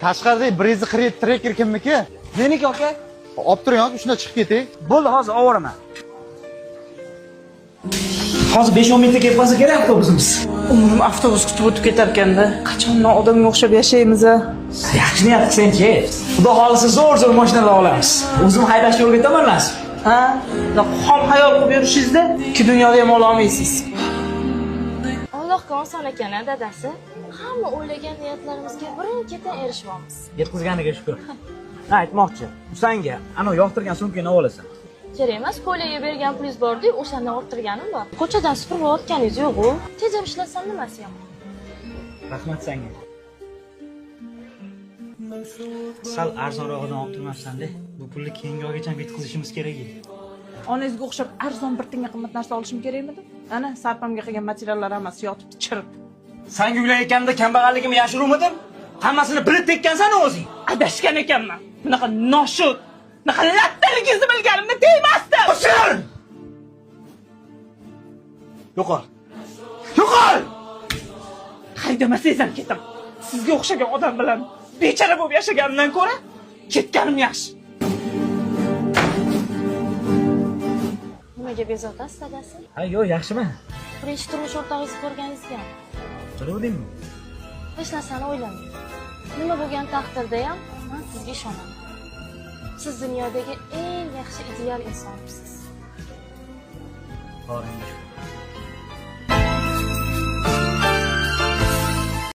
Tashqaridagi 147 Tracker kimniki? Meniki aka. Olib turing, aka, shunda chiqib ketay. Bo'ldi, hozir ovoraman. Hozir 5-10 minutda kelib qolsa kerak avtobusimiz. Umrim avtobus kutib o'tib ketarkanda, qachondan odamga o'xshab yashaymiz a? Yaxshi niyat qilsang-chi. Xudo xolisa zo'r-zo'r mashinalar olamiz. O'zim haydashni o'rgataman nasib. Ha? Xom xayol qilib yurishingizda ikki dunyoda ham ola olmaysiz. Allohga oson ekan a dadasi. Hamma o'ylagan niyatlarimizga birin-ketin erishyapmiz. Yetqizganiga shukr. Ha, aytmoqchi. Sanga ana yoqtirgan sumkangni olasan. Kerak emas, ko'ylakga bergan pulingiz bor-ku, o'shandan orttirganim bor. Ko'chadan supurib olayotganingiz yo'q-u. Tejab ishlasam nimasi yomon? Rahmat senga. Sal arzonrog'idan olib turmabsan-da. Bu pulni keyingi oygacha yetkazishimiz kerak edi. Onangizga o'xshab arzon bir tinga qimmat narsa olishim kerakmidi? Ana, sarpamga qilgan materiallar hammasi yotibdi chirib. Sanga uylanayotganimda kambag'alligimni yashiruvmidim? Hammasini bilib tekkansan o'zing. Adashgan ekanman. Bunaqa noshud, bunaqa lattaligingizni bilganimda tegmasdim. O'shir! Yo'qol. Yo'qol! Haydamasangiz ham ketaman. Sizga o'xshagan odam bilan bechara bo'lib yashaganimdan ko'ra ketganim yaxshi. Nimaga bezovtasiz dadasi? Ha, yo'q, yaxshiman. Birinchi turmush o'rtog'ingizni ko'rganingizga. Biluvdingmi? Hech narsani o'ylamang. Nima bo'lgan taqdirda ham men sizga ishonaman. Siz dunyodagi eng yaxshi ideal insonsiz. To'g'ri.